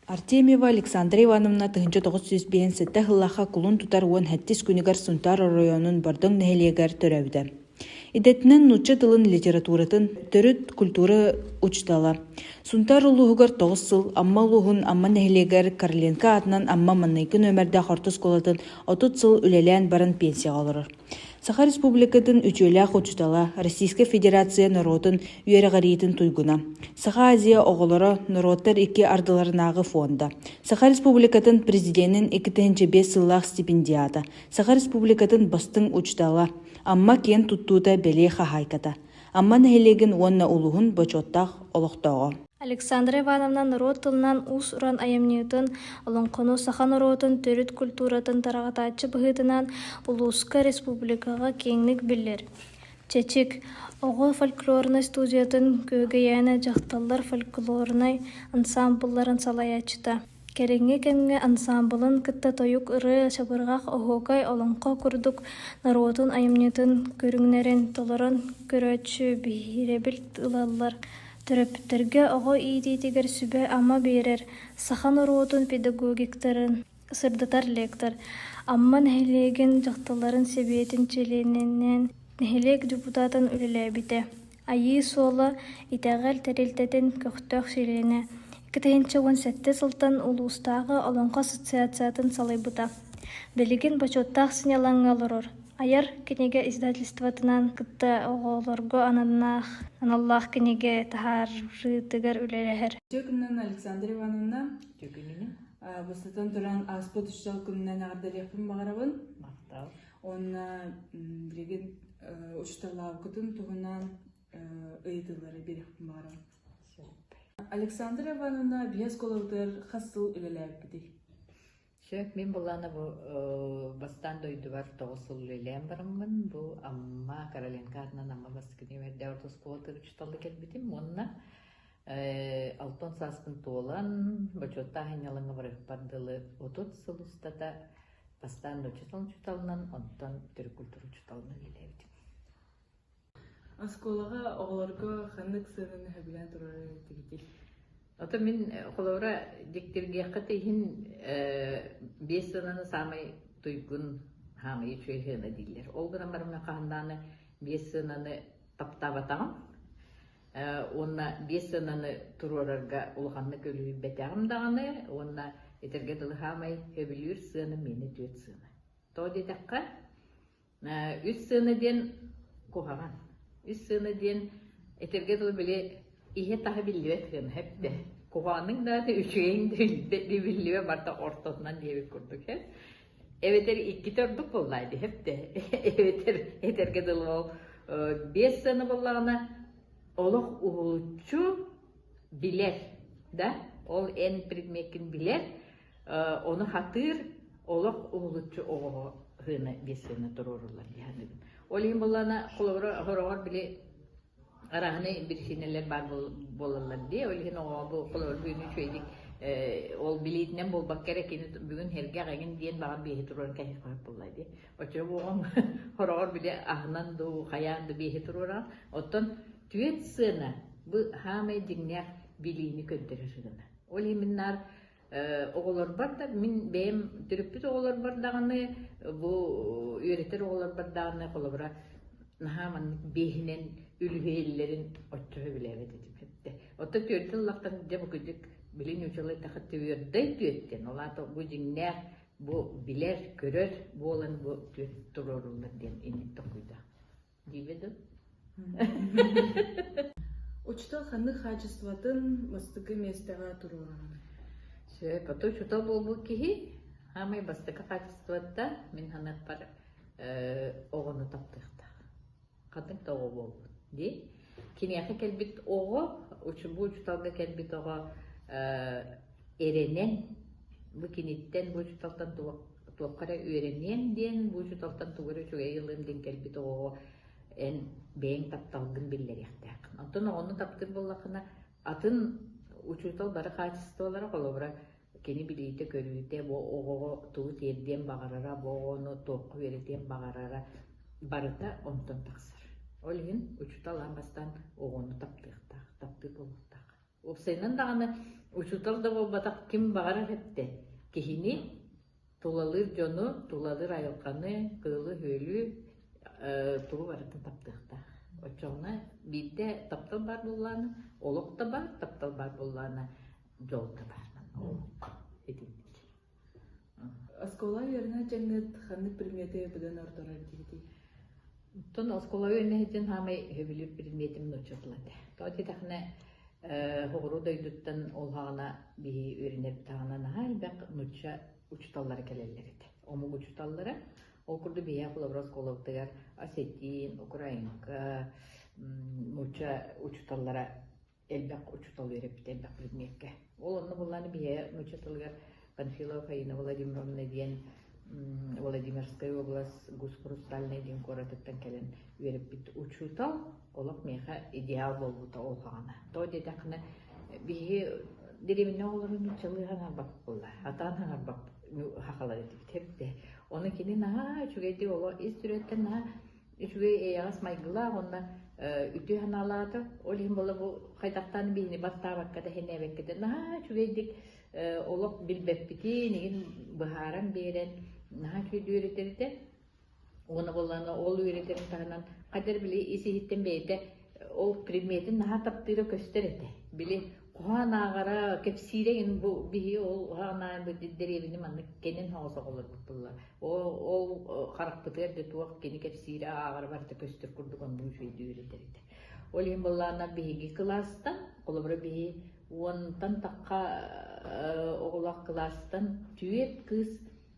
Артемьева Александра Ивановна 1957 сыллаахха кулун тутар 17 күнүгэр Сунтаар оройуонун Бордоҥ нэһилиэгэр төрөөбүтэ. Идэтинэн нуучча тылын литературатын, төрүт культура учуутала. Сунтаар улууһугар 9 сыл, Амма улууһун Амма нэһилиэгэр Короленко аатынан Амма маҥнайгы нүөмэрдээх орто оскуолатын 30 сыл үлэлээн баран пенсияҕа олорор. Саха Республикатын үтүөлээх учуутала, Российскай Федерация норуотун үөрэҕириитин туйгуна, Саха Азия оҕолоро норуоттар икки ардыларынааҕы фонда, Саха Республикатын Президенин 2005 сыллаах стипендиата, Саха Республикатын бастыҥ учуутала, Амма киэн туттуута бэлиэ хаһаайката, Амма нэһилиэгин уонна улууһун бочуоттаах олохтооҕо. Александра Ивановна норуот тылынан уус-уран айымньытын, олоҥхону саха норуотун төрүт культуратын тарҕатааччы быһыытынан улууска, республикаҕа киэҥник биллэр. Чэчик, оҕо фольклорнай студиятын Күөгэйээнэ дьахталлар фольклорнай ансаамбылларын салайааччыта. Кэлиҥҥи кэмҥэ ансаамбылын кытта тойук, ырыа, чабырҕах, оһуокай, олоҥхо курдук норуотун айымньытын көрүҥнэрин толорон көрөөччү биһирэбил ылаллар. Төрөппүттэргэ оҕо иитиитигэр сүбэ-ама биэрэр, саха норуотун педагогиктарын сырдатар лектор, Амма нэһилиэгин дьахталларын сэбиэтин чилиэнинэн, нэһилиэк депутатын үлэлээбитэ. Айыы суола итэҕэл тэрилтэтин көхтөөх чилиэнэ, 2017 сылтан улуустааҕы Олоҥхо ассоциациятын салайбыта. Билигин бочуоттаах сынньалаҥҥа олорор. Айар кинигэ издательствотынан кытта оҕолорго аналлаах, аналлаах кинигэ таһаарыытыгар үлэлэһэр. Үтүө күнүнэн Александра Ивановна. Үтүө күнүнэн. Бастатан туран ааспыт учуутал күнүнэн эҕэрдэлиэхпин баҕарабын. Махтал. Уонна билигин учууталлаабыккытын туһунан ыйытыылары биэриэхпин баҕарабын. Александра Ивановна биһи оскуолабытыгар хас сыл үлэлээбиккитий? Сөп, мин былаана бу бастаан дойдубар 9 сыл үлэлээн бараммын, бу Амма Короленко аатынан Амма бастакы нүөмэрдээх орто оскуолатыгар учууталлыы кэлбитим уонна алтан сааспын туолан, бочуоттаах сынньалаҥҥа барыахпар дылы 30 сыл устата бастаан учуутал учууталынан, онтон төрүт культура учууталынан үлэлээбитим. Оскуолаҕа оҕолорго ханнык сыананы сөбүлээн турар этигитий? Ото мин холобура дьиктиргиэххэ да иһин биэс сыананы саамай туйгун хаамый үчүгэй сыана дииллэр. Ол гынан баран мин хаһан даҕаны биэс сыананы таптаабатаҕым. Уонна биэс сыананы туруорарга улаханнык үлүһүйбэтэҕим даҕаны уонна этэргэ дылы хаамай сөбүлүүр сыана миэнэ түөрт сыана. Тоҕо диэтэххэ, Үс сыана диэн куһаҕан. Үс сыана диэн этэргэ дылы били иһэ-таһа биллибэт сыана эптэ. Куһаҕаныҥ даҕаны үчүгэйиҥ да биллибэт барыта ортотунан диэбит курдук һэ. Эбэтэр иккитэ ордук буоллаа дии эптэ. Эбэтэр этэргэ дылы ол биэс сыана буоллаҕына олох уһулуччу билэр да ол эн предмеккин билэр Ону хатыыр олох уһулуччу оҕоҕо сыана биэс сыана туруоруллар дии саныыбын. Ол иһин буоллаҕына, холобура, хороҕор били арааһынай биричиинэлэр баар буолаллар дии. Ол иһин оҕоҕо бу холобур бүгүн үчүгэйдик ол билиитинэн буолбакка эрэ кини бүгүн сэргэх эҥин диэн баҕар биэһи туруоран кэһиэххэ сөп буолла дии. Оччоҕо бу оҕоҥ хороҕор били аһынан дуу, хайаан да биэһи туруораҕын. Оттон түөрт сыана бу саамай дьиҥнээх билиини көрдөрөр сыана. Ол иһин мин наар Оҕолорбор да, мин бэйэм төрөппүт оҕолорбор даҕаны, бу үөрэтэр оҕолорбор даҕаны холобура наһаа маннык биэһинэн үлүһүйэллэрин оччо сөбүлээбэт этим эбитэ. Оттон түөртэ ыллахтан дьэ бу кырдьык били нууччалыы эттэххэ түөрдэй түөттэн, ол аата бу дьиҥнээх бу билэр, көрөр буолан бу түөрт туруоруллар диэн инник толкуйдаах. Диибэ дуу? Учуутал ханнык хаачыстыбатын бастакы миэстэҕэ туруораҕын? Сөп, ото учуутал буолбут киһи саамай бастакы хаачыстыбата мин саныахпар оҕону таптыахтаах. Ханнык да оҕо буолбут дии. Киниэхэ кэлбит оҕо, бу учууталга кэлбит оҕо эрэнэн бу киниттэн, бу учууталтан туохха эрэ үөрэниэм диэн, бу учууталтан тугу эрэ үчүгэйи ылыам диэн кэлбит оҕоҕо эн бэйэҥ тапталгын биллэриэхтээххин. Оттон оҕону таптыыр буоллаххына, атын учуутал бары хаачыстыбалара, холобура, кини билиитэ-көрүүтэ, бу оҕоҕо тугу тиэрдиэн баҕарара, бу оҕону туохха үөрэтиэн баҕарара барыта онтон тахсар. Ол иһин учуутал аан бастаан оҕону таптыахтаах, таптыыр буолуохтаах. Уопсайынан даҕаны учуутал да буолбатах ким баҕарар эттэ киһини тулалыыр дьону, тулалыыр айылҕаны, кыылы-үөлү тугу барытын таптыахтаах. Оччоҕуна биирдэ таптал баар буоллаҕына, олох да баар, таптал баар буоллаҕына, дьол да баар олоххо итинник. Оскуола үөрэнэ дьаҥҥыт ханнык предмети быдан ордорор диэбитий? Оттон оскуола үөрэнэ сылдьан саамай сөбүлүүр предметим нуучча тыла этэ. Тоҕо диэтэххинэ, соҕуруу дойдуттан ол саҕана биһи үөрэнэрбит саҕана наһаа элбэх нуучча учууталлара кэлэллэр этэ. Омук учууталлара. Ол курдук биһиэхэ холобура оскуолабытыгар осетин, украинка, нуучча учууталлара элбэх учуутал үөрэппитэ элбэх предмеккэ. Ол онно буллааны биһиэ нуучча тылыгар Панфилова Фаина Владимировна диэн Владимирскай область Гус-Хрустальный диэн куоратыттан кэлэн үөрэппит учуутал олох миэхэ идеал буолбута ол хаҕана. Тоҕо диэтэххинэ биһиги дэриэбинэ оҕолорун нууччалыы хаҥарбат буолла, атаан хаҥарбат хахалар этибит эбитэ. Ону кини наһаа үчүгэйдик олох ис сүрэхтэн наһаа үчүгэй эйэҕэс майгылаах уонна үтүө санаалаата. Ол иһин буолла бу хайдахтаан биһини баттаабакка да иһинээбэккэ да наһаа үчүгэйдик олох билбэппитин игин быһааран биэрэн наһаа үчүгэй үөрэтэр этэ. Уонна буоллаҕына ол үөрэтэрин таһынан хайдах били ис иһиттэн бэйэтэ ол предметин наһаа таптыыра көстөр этэ. Били Куһаҕан ааҕара, кэпсиирэ иһин бу биһи ол куһаҕан ааҕар дэриэбинэ маннык кэнин соҕус оҕолорбут буолла. Ол ол харахпытыгар да туох кини кэпсиирэ ааҕара барыта көстөр курдук оннук үчүгэйдик үөрэтэр этэ. Ол иһин буоллаҕына биһиги кылаастан, холобура биһи уонтан тахха оҕолоох кылаастан түөрт кыыс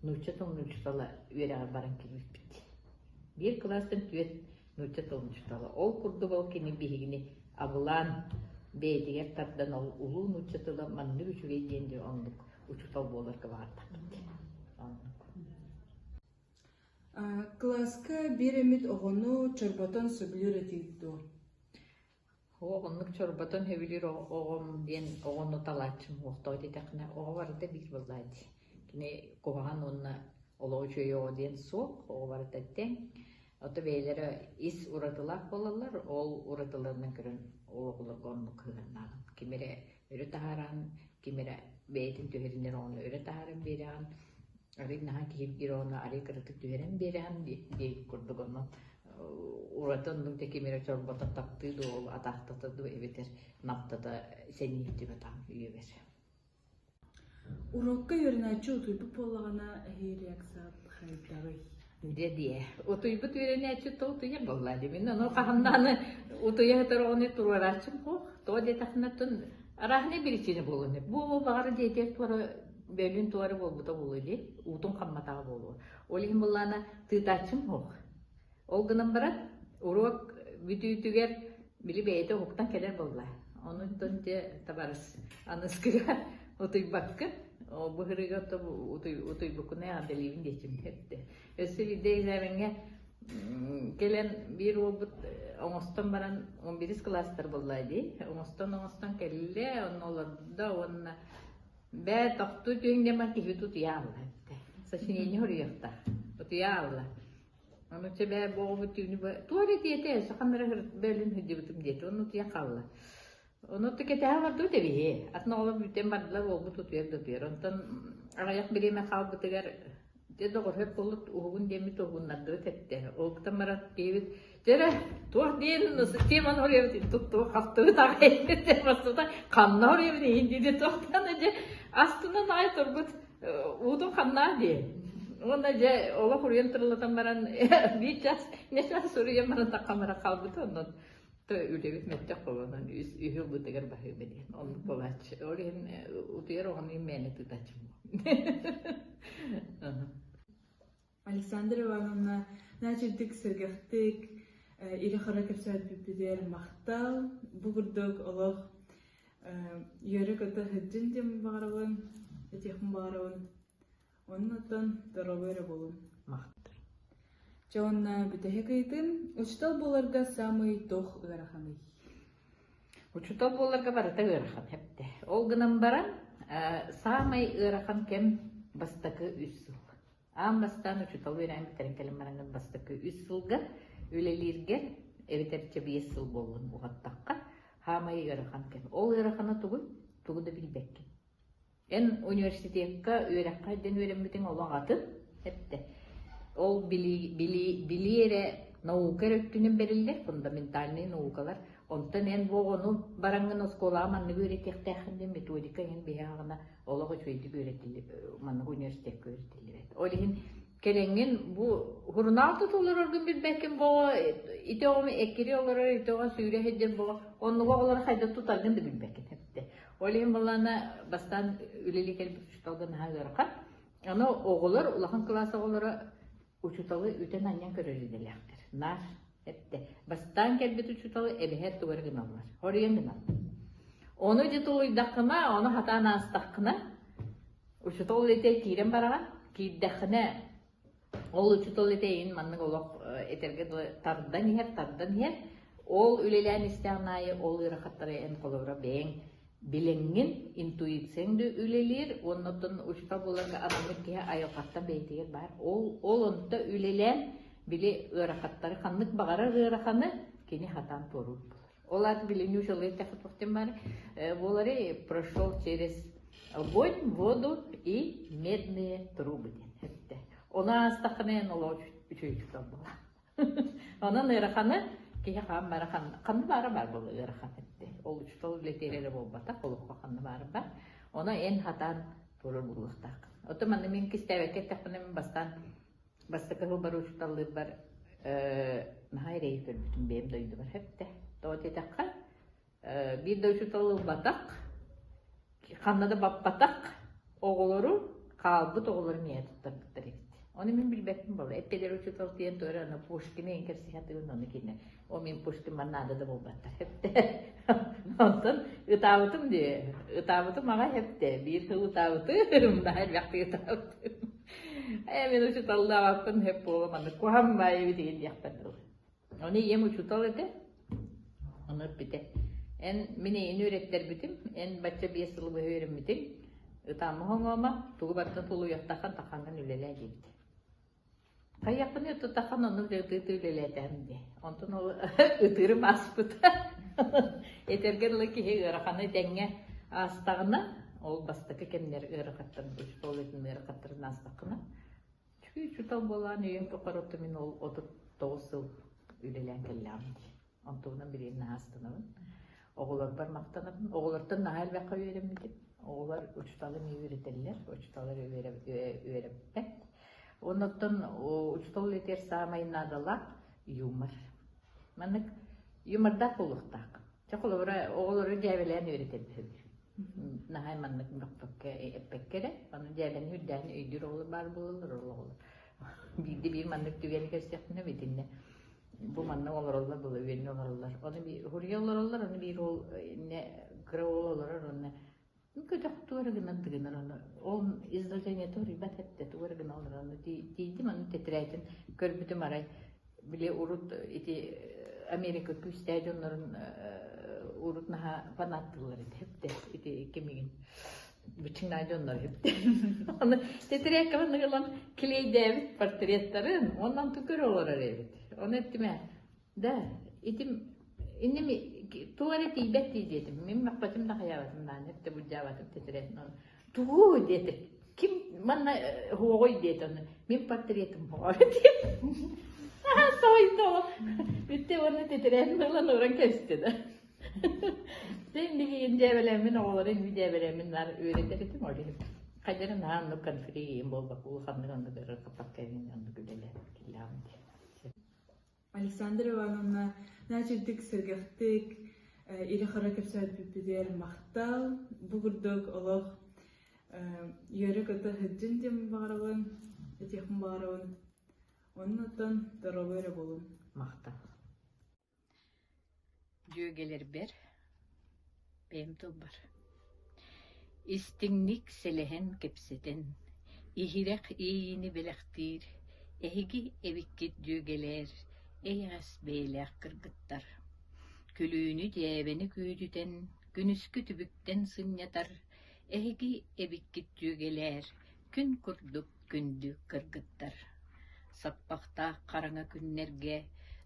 нуучча тылын учуутала үөрэҕэр баран кэлбиппит. Биир кылаастан түөрт нуучча тылын учуутала. Ол курдук ол кини биһигини абылаан бэйэтигэр тардан ол улуу нуучча тыла маннык үчүгэй диэн дьэ оннук учуутал буоларга баҕардахпыт. Оннук. Кылааска биир эмит оҕону чорботон сөбүлүүр этигит дуо? Оо, оннук чорботон сөбүлүүр оҕом диэн оҕону талааччым суох. Тоҕо диэтэххинэ, оҕо барыта биир буоллаа дии. Кини куһаҕан уонна олоҕу үчүгэй оҕо диэн суох, оҕо барыта тэҥ. Ото бэйэлэрэ ис уратылаах буолаллар, ол уратыларынан көрөн ол оҕолорго оннук сыһыаннааҕын. Ким эрэ өрө таһаараҕын, ким эрэ бэйэтин түһэринэр оҕону өрө таһааран биэрэҕин, арыый наһаа киһиргиир оҕону арыый кыратык түһэрэн биэрэҕин диэбит курдук онон ураты оннук да ким эрэ чорботон таптыы дуу, ол атаахтата дуу эбэтэр наптата сэниирдибэтаҕым үйэбэр. Уруокка үөрэнээччи утуйбут буоллаҕына эһиги реакцияҕыт хайдаҕый? Дьэ диэ, утуйбут үөрэнээччи то утуйар буолла дии. Мин ону хаһан утуйа сытар оҕону туруорааччым суох. Тоҕо диэтэххинэ оттон арааһынай биричиинэ буолуон сөп. Бу баҕар дьиэтигэр туора бөлүүн туора буолбута буолуо дии, уутун хамматаҕа буолуо. Ол иһин буоллаҕына тыытааччым суох. Ол гынан баран, уруок бүтүүтүгэр били бэйэтэ уһуктан кэлэр буолла. Онон дьэ табаарыс аныскыга утуйбаккын, бу ырыга утуйбуккун эҕэрдэлиибин диэччим эттэ. Өссө биирдэ экзамеҥҥа кэлэн биир уолбут оҥостон баран 11 кылаастар буолла дии. Оҥостон-оҥостон кэллэ, онно олордо уонна бээ тохтуу түһүҥ диэн баран киһибит утуйа хаалла эттэ. Сочинение суруйуохтаах. Утуйа хаалла. Ону чэ бээ бу оҕобут түүнү бу туох эрэ диэтэ сахам эрэ бөлүн сылдьыбытым диэтэ онно утуйан хаалла. Ону кэтэһэ олордубут эбиһи. Атын оҕолор бүтэн бардылар уолбут утуйар да утуйар. Онтон аҕыйах бириэмэ хаалбытыгар дьэ доҕор сөп буоллут уһугун диэммит уһугуннардыбыт эттэ. Уһуктан баран киһибит дьэ эрэ туох диэн теманы хоруйабыт туттубут хаптыбыт аҕай бастыта ханна хоруйабыт иһин диэри туохтан дьэ астынан аҕай турбут Уутун ханнаа дии. Уонна дьэ олох уруйан тырылатан баран биир час не час суруйан баран таххан баран хаалбыта онон то үлэбит мөлтөх буолан үһү ылбытыгар баһыыба диэн оннук буолааччы. Ол иһин утуйар оҕону мээнэ тыытааччым. Александра Ивановна наачырдык сэргэхтик ирэ-хара кэпсээбиппитигэр махтал. Бу курдук олох үөрэ-көтө сылдьын диэн баҕарабын, этиэхпин баҕарабын. Оннуттан доруобай эрэ буолун. Махтал. Чэ уонна бүтэһик ыйытыым, учуутал буоларга саамай туох ыараханый? Учуутал буоларга барыта ыарахан эптэ. Ол гынан баран, саамай ыарахан кэм бастакы үс сыл. Аан бастаан учуутал үөрэҕин бүтэрэн кэлэн бараҥҥын бастакы үс сылга үлэлииргэр эбэтэр чэ биэс сыл буоллун уһаттахха, Хаамай ыарахан кэм. Ол ыарахана тугуй? Тугу да билбэккин. Эн университекка үөрэххэ диэн үөрэммитиҥ олох атын эптэ. Ол билии, билии, билии эрэ наука эрэ өттүнэн бэриллэр, фундаментальнай наукалар. Онтон эн бу оҕону бараҥҥын оскуолаҕа маннык үөрэтиэхтээххин диэн методика иһин биһи аҕына олох үчүгэйдик үөрэтилли маннык университекка үөрэтиллибэт. Ол иһин кэлэҥҥин бу сурунаал тутуллараргын билбэккин бу ити оҕом эккири олорор, ити оҕо сүүрэ сылдьар бу оннуга оҕолору хайдах тутаргын да билбэккин эптэ. Ол иһин былаана бастаан үлэлии кэлбит учууталга наһаа ыарахан. Аны оҕолор, улахан кылаас оҕолоро учууталы үтэн-анньан көрөр идэлээхтэр. Наар эптэ. Бастаан кэлбит учууталы эбэһээт тугу эрэ гыналлар. Хоруйан гыналлар. Ону дьэ тулуйдаххына, ону хатаан аастаххына, учуутал үлэтэ киирэн бараҕын. Киирдэххинэ, Ол учуутал этэйин маннык олох этэргэ дылы тардан иһэр, тардан иһэр. Ол үлэлээн истэҕин аайы ол ыарахаттары эн холобура бэйэҥ билэҥҥин, интуицияҥ да үлэлиир уонна оттон учуутал буоларга анаммыт киһи айылҕаттан бэйэтигэр баар. Ол, ол онто үлэлээн били ыарахаттары ханнык баҕарар ыараханы кини хатаан туоруур буолар. Ол аата билиҥҥи учуутал эттэххэ туох диэн баар буоларый прошел через огонь, воду и медные трубы диэн эттэ. Ону аастаххына эн олох үчүгэй учуутал буолар. Онон ыараханы киһи хаан бара ханна баара баар буолла ыарахан эттэ. Ол учуутал үлэтигэр эрэ буолбатах, олоххо ханна баара бар. Ону эн хатаан туорар буолуохтааххын. Оттон манна мин кистээбэккэ эттэхпинэ мин бастаан Бастакы сылбар учууталлыырбар наһаа эрэйи көрбүтүм бэйэм дойдубар эптэ. Тоҕо диэтэххэ, биир да учуутал ылбатах, ханна да баппатах оҕолору хаалбыт оҕолору миэхэ туттарбыттар эбит. Ону мин билбэппин буолла. Эппэлэр учуутал тиийэн туора аны Пушкины эҥин кэпсэһэ ону кинэ. О мин Пушкин манна наада да буолбаттар эптэ. Онтон ытаабытым дии. Ытаабытым аҕай эптэ. Биир сыл ытаабытым, наһаа элбэхтик ытаабытым. Ээ, мин учууталлаабаппын сөп буола маннык куһаҕан баайы эбит диэхпэр дылы. Ону ийэм учуутал этэ. Ону эппитэ. Эн мин эйини үөрэттэрбитим, эн бачча биэс сылы быһа үөрэммитиҥ. Ытаама хоҥома, тугу барытын тулуйуохтаххын таххаҥҥын үлэлээ диэбитэ. Хайыахпыный тутаххын оннук дьэ ытыы-ытыы үлэлээтэҕим дии. Онтон ол ытыырым ааспыта. Этэргэ дылы киһи ыараханы тэҥҥэ аастаҕына, ол бастакы кэмнэр ыарахаттарын, учуутал үлэтин ыарахаттарын аастаххына, үчүгэй учуутал буолаан үйэм тухары оттон мин ол 39 сыл үлэлээн кэллэҕим дии. Онтубунан билигин наһаа астынабын. Оҕолорбор махтанабын. Оҕолортон наһаа элбэххэ үөрэммитим. Оҕолор учууталы эмиэ үөрэтэллэр, учууталлар үөрэппэт. Оннуттан учуутал үлэтигэр саамай наадалаах юмор. Маннык юмордаах буолуохтаах. Чэ, холобура, оҕолору дьээбэлээн үөрэтэрбит. Наһаа маннык мөхпөккө, эппэккэ эрэ, ону дьээбэни үрдээн өйдүүр оҕолор баар буолаллар, ол оҕолор. Биирдэ биир маннык түгэни көрсөхпүнэ итиннэ бу манна олороллор была үөннэ олороллор. Ону биир хуруйа олороллор, ону биир уол иннэ кыра уол олорор уонна көтөх тугу эрэ гынан тыгынар ону ол изложениета уруйбат эттэ тугу эрэ гына олорор ону тиийдим ону тэтэрээтин көрбүтүм арай били урут ити Америка күүстээх дьоннорун урут наһаа фанаттыыллар этэ эптэ ити кимигин бычыҥнаа дьоннор эптэ ону тэтэрээккэ маннык ылан клейдээбит портреттарын уонна онтун көрө олорор эбит ону эттим ээ да итим инним туох эрэ тиийбэт дии диэтим мин мөхпөтүм да хайаабатым даҕаны эптэ былдьаабатым тэтэрээтин ону тугу диэтэ ким манна һуоҕуй диэтэ ону мин портретым һуоҕар диэн соһуйда бүттэ уонна тэтэрээтин ылан ууран кэбистэ да Дьэ билигин дьээбэлээммин оҕолору инни дьээбэлээммин наар үөрэтэр этим ол иһин хайдары наһаа оннук конфликт буолбакка улаханнык оннук ырыппакка оннук үлэлээбит киллэҕим дии. Александра Ивановна наачырдык сэргэхтик ирэ-хара кэпсээбиппитигэр махтал. Бу курдук олох үөрэ-көтө сылдьын диэн баҕарабын, этиэхпин баҕарабын. Оннуттан доруобуй эрэ буолун. Махтал. Дьүөгэлэрбэр, бэйэм тылбар Истиҥник сэлэһэн кэпсэтэн, иһирэх иэйиини бэлэхтиир эһиги эбиккит дьүөгэлээр, эйэҕэс бэйэлээх кыргыттар. Күлүүнү-дьээбэни күүдүтэн, күнүскү түбүктэн сынньатар эһиги эбиккит дьүөгэлээр, күн курдук күндү кыргыттар Саппахтаах хараҥа күннэргэ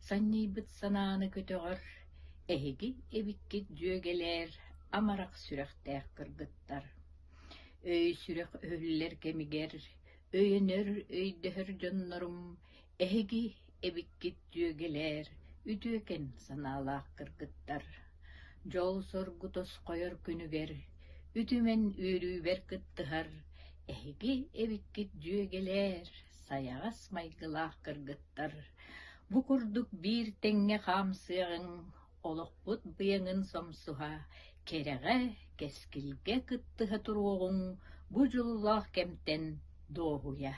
санньыйбыт санааны көтөҕөр. Эһиги эбиккит дьүөгэлээр, амарах сүрэхтээх кыргыттар. Өй-сүрэх өһүллэр кэмигэр өйөнөр, өйдөһөр дьоннорум, эһиги эбиккит дьүөгэлээр, үтүөкэн санаалаах кыргыттар. Дьол-соргу тосхойор күнүгэр, үтүмэн үөрүүбэр кыттыһар, эһиги эбиккит дьүөгэлээр, сайаҕас майгылаах кыргыттар. Бу курдук биир тэҥҥэ хаамсыаҕыҥ, олохпут быйаҥын сомсуһа, кэрэҕэ, кэскилгэ кыттыһа туруоҕуҥ, бу дьоллоох кэмтэн дуоһуйа.